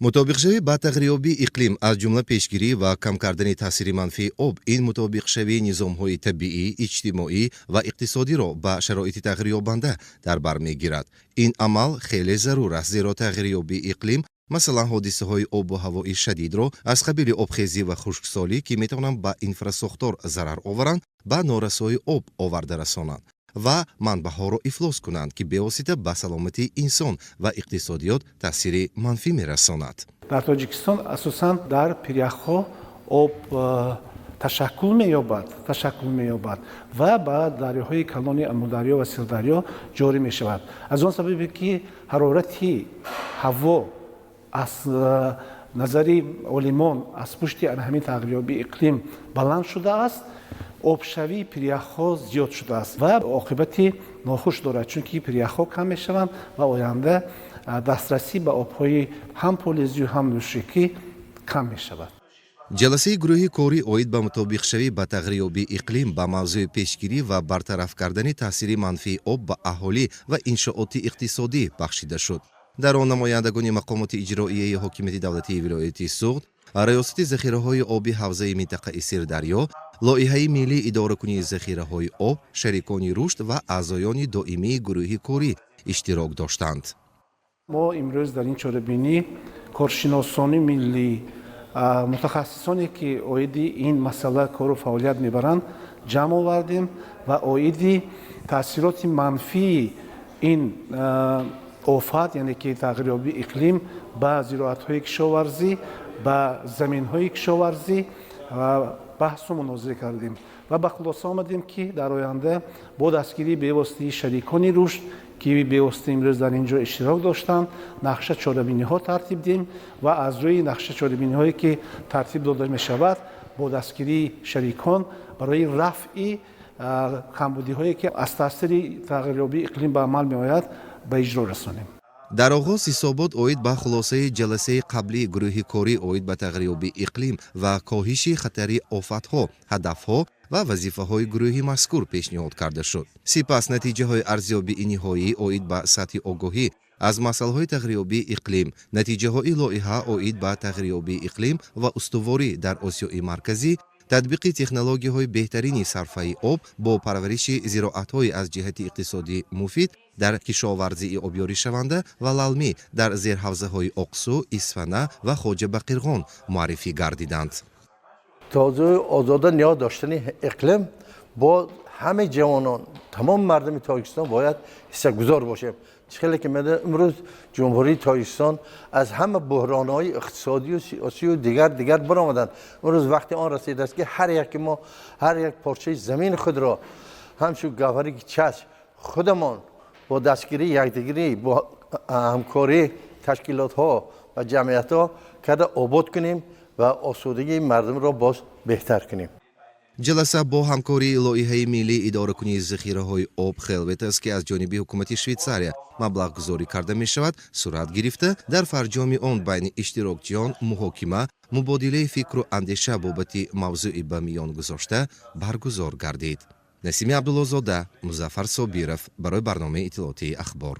Мутобиқшавӣ ба тағйирёбии иқлим, аз ҷумла пешгирӣ ва кам кардани таъсири манфии об, ин мутобиқшавии низомҳои табиӣ, иҷтимоӣ ва иқтисодиро ба шароити тағйирёбанда дар бар мегирад. Ин амал хеле зарур аст, зеро тағйирёбии иқлим, масалан, ҳодисаҳои обу ҳавои шадидро аз қабили обхезӣ ва хушксолӣ, ки метавонанд ба инфрасохтор зарар оваранд, ба норасоии об оварда расонанд ва манбаъҳоро ифлос кунанд, ки бевосита ба саломатии инсон ва иқтисодиёт таъсири манфӣ мерасонад. Дар Тоҷикистон асосан дар пиряхҳо об ташаккул меёбад ва ба дарёҳои калони Амударё ва Сирдарё ҷорӣ мешавад. Аз он сабабе ки ҳарорати ҳаво аз назари олимон аз пушти ҳамин тағйирёбии иқлим баланд шудааст, обшавии пиряхҳо зиёд шудааст ва оқибати нохуш дорад, чунки пиряхҳо кам мешаванд ва оянда дастрасӣ ба обҳои ҳам полезию, ҳам нӯшокӣ кам мешавад. Ҷаласаи гурӯҳи корӣ оид ба мутобиқшавӣ ба тағйирёбии иқлим ба мавзӯи пешгирӣ ва бартараф кардани таъсири манфии об ба аҳолӣ ва иншооти иқтисодӣ бахшида шуд. Дар он намояндагони мақомоти иҷроияи ҳокимияти давлатии вилояти Суғд, Раёсати захираҳои оби ҳавзаи минтақаи Сирдарё, лоиҳаи миллии идоракунии захираҳои об, шарикони рушд ва аъзоёни доимии гурӯҳи корӣ иштирок доштанд. Мо имрӯз дар ин чорабинӣ коршиносони миллӣ, мутахассисоне, ки оиди ин масъала кору фаъолият мебаранд, ҷамъ овардем ва оиди таъсироти манфии ин офат, яъне ки тағйирёбии иқлим, ба зироатҳои кишоварзӣ, ба заминҳои кишоварзӣ баҳсу мунозира кардем ва ба хулоса омадем, ки дар оянда бо дастгирии бевоситаи шарикони рушд, ки бевосита имрӯз дар ин ҷо иштирок доштанд, нақша чорабиниҳо тартиб диҳем ва аз рӯи нақша чорабиниҳое, ки тартиб дода мешавад, бо дастгирии шарикон барои рафъи камбудиҳое, ки аз таъсири тағйирёбии иқлим ба амал меояд, ба иҷро расонем. Дар оғоз ҳисобот оид ба хулосаи ҷаласаи қаблии гурӯҳи корӣ оид ба тағйирёбии иқлим ва коҳиши хатари офатҳо, ҳадафҳо ва вазифаҳои гурӯҳи мазкур пешниҳод карда шуд. Сипас натиҷаҳои арзёбии ниҳоӣ оид ба сатҳи огоҳӣ аз масъалаҳои тағйирёбии иқлим, натиҷаҳои лоиҳа оид ба тағйирёбии иқлим ва устуворӣ дар Осиёи Марказӣ, татбиқи технологияҳои беҳтарини сарфаи об бо парвариши зироатҳои аз ҷиҳати иқтисодӣ муфид дар кишоварзии обёришаванда ва лалмӣ дар зерҳавзаҳои Оқсу, Исфана ва Хоҷабақирғон муаррифӣ гардиданд. Тозаю озода нигоҳ доштани иқлим бо ҳамаи ҷавонон, тамоми мардуми Тоҷикистон бояд ҳиссагузор бошем. Чӣ хеле ки медонем, имрӯз Ҷумҳурии Тоҷикистон аз ҳама буҳронҳои иқтисодию сиёсию дигар дигар баромаданд. Имрӯз вақти он расидааст, ки ҳар яки мо ҳар як порчаи замини худро ҳамчун гавҳари чашм худамон бо дастгирии якдигарӣ, бо ҳамкории ташкилотҳо ва ҷамъиятҳо карда обод кунем ва осудагии мардумро боз беҳтар кунем. Ҷаласа бо ҳамкории лоиҳаи миллии идоракунии захираҳои об Хелветас, ки аз ҷониби ҳукумати Швейтсария маблағгузорӣ карда мешавад, сурат гирифта, дар фарҷоми он байни иштирокчиён муҳокима, мубодилаи фикру андеша бобати мавзӯи ба миён гузошта баргузор гардид. Насими Абдуллозода, Музаффар Собиров, барои барномаи иттилоотии Ахбор.